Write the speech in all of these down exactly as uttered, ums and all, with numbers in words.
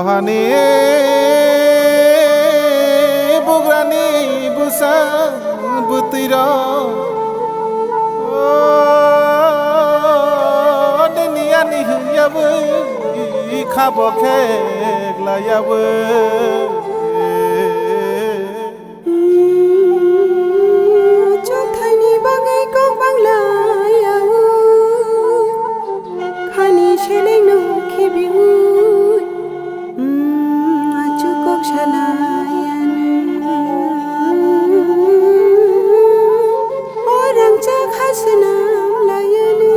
Hani bugrani bwsa bwtwi rok, o nini ani hwnyawi khabo khe glaiyawi. Chwngthaini bagwi kok banglayawi, khani selengno khibiwi, achuk kok salaiyano. O rangchak ha swnam laiyano,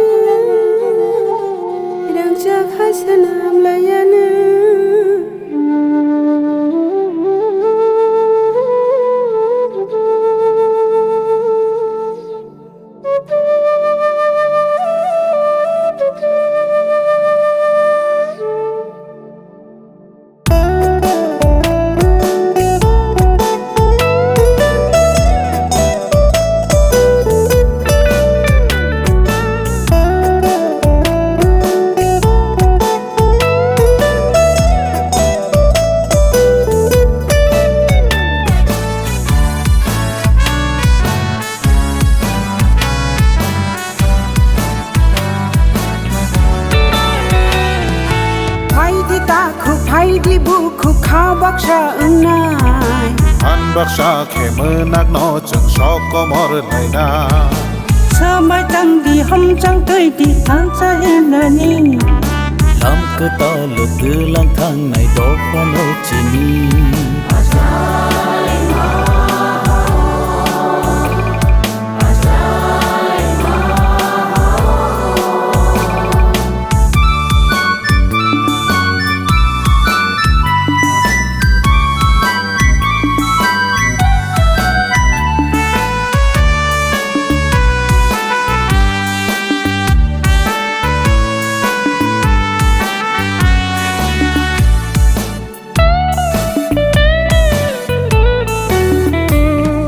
rangchak ha swnam laiyano. Phaidi takhuk, phaidi bukhuk, kha baksa wngnai. Phan baksa khe mwnakno chwng sok komor laina. Swmai tangdi hamchang twidi thansa himnani. Lam kwtal twlang thangnai dophano chini.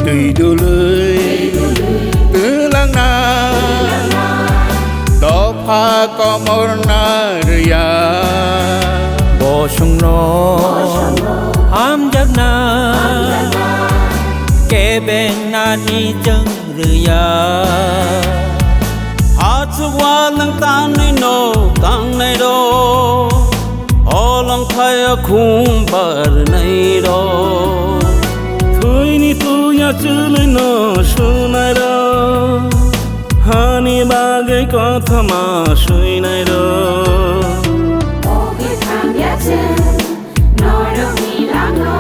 Twi dului twlangna dopha komorna rwya. Bosongno hamjakna kebengnani chwng rwya. Hachukwa nwng tangnai no tangnai rok, olong phaya khum barnai rok, thwini tuya chwlwi no sunai rok, hani bagwi kothoma swinai rok. Ogwi thangya chwng norokni langno,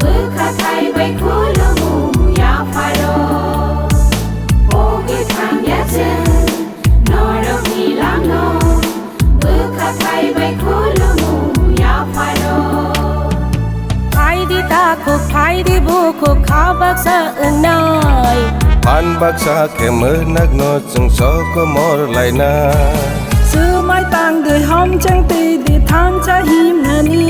bwkha thai bai khulumu yapharo. Ogwi thangya chwng norokni langno, bwkha thai bai khulumu yapharo. Phaidi takhuk, phaidi bukhuk, kha baksa wngnai. Phan baksa khe mwnakno chwng sok komor laina. Swmai tangdi hamchang twidi thansa himnani.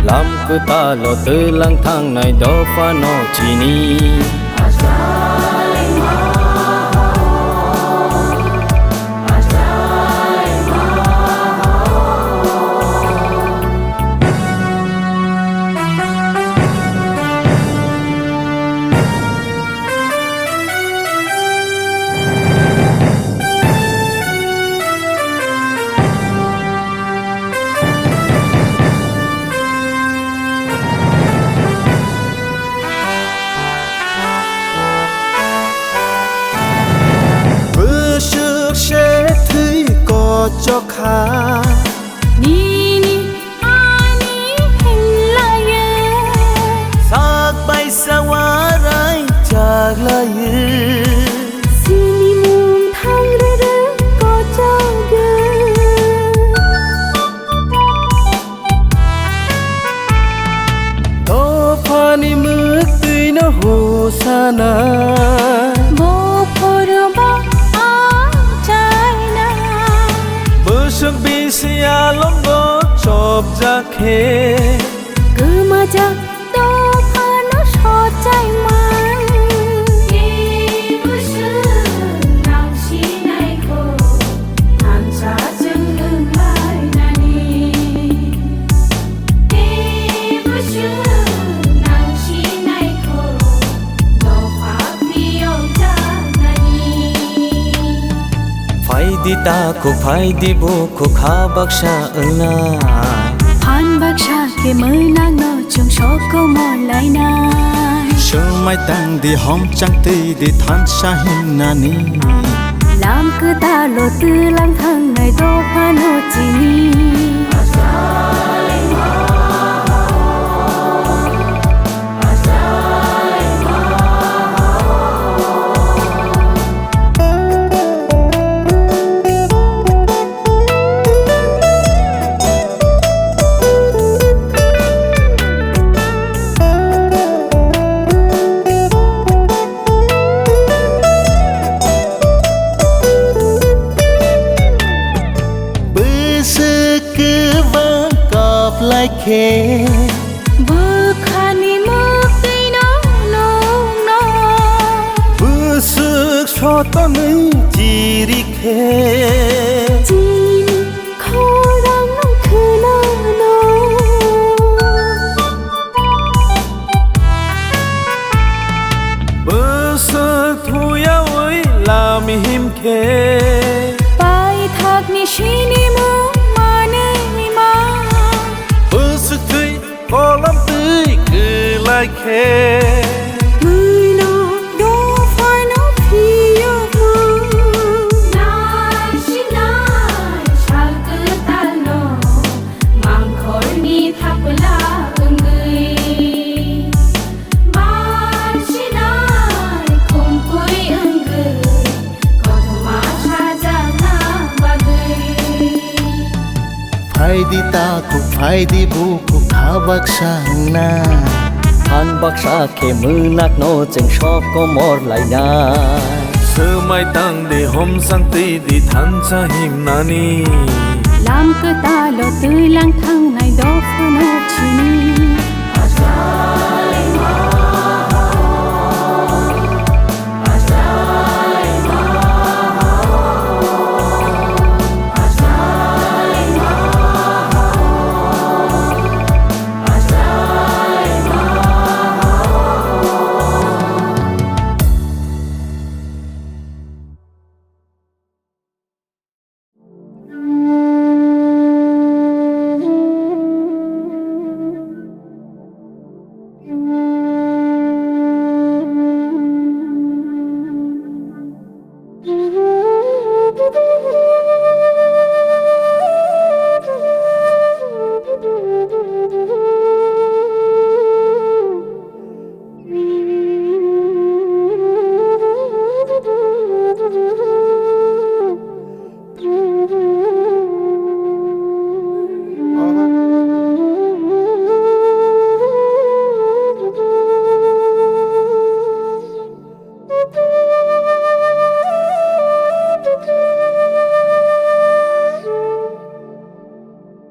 Lam kwtalo twlang thangnai dophano chini. Bwswk se thwi kochok kha. Nini ani hinlaiyo. Sak bai sawarai chaklaiyo. Sini mung thang rwrwk kochokgo. Dophani mwktwino hosana. Bo phuru bo achaina. Bwswk bisi alongo chopjak khe. Kwmajak dophano sochai man. Ni bwswk nang sinai kho, thansa chwng wng lainani. Takhuk phai di bukhuk ha baksa wngna. Phan baksa khe mwnakno chwng sokomor lainai. Swmai tang di, homchang twi di, thansa himnani. Lam kwtalo twlang thangnai dophano chini. Bwswk kwbang kap lai khe. Bwkhani mwktwino nukno. Bwswk sotonwi chiri khe. Chini khorang khwnano. Bwswk thuyawi lam him khe. Paithakni sinimung manwi ma. Bwswk thwi kolam twi kwlai khe. Bwino dophano phiyokma. Nai sinai sal kwtalno mangkhorni thapla wngwi. Barsinai khumkui wngwi kothoma sajakna bagwi. Phai di takhuk, phai di bukhuk, ha baksa wngna. Phan baksa khe mwnakno chwng sokomor laina. Swmai tang di, homchang twi di, thansa himnani. Lam kwtalo twlang thangnai dophano chini.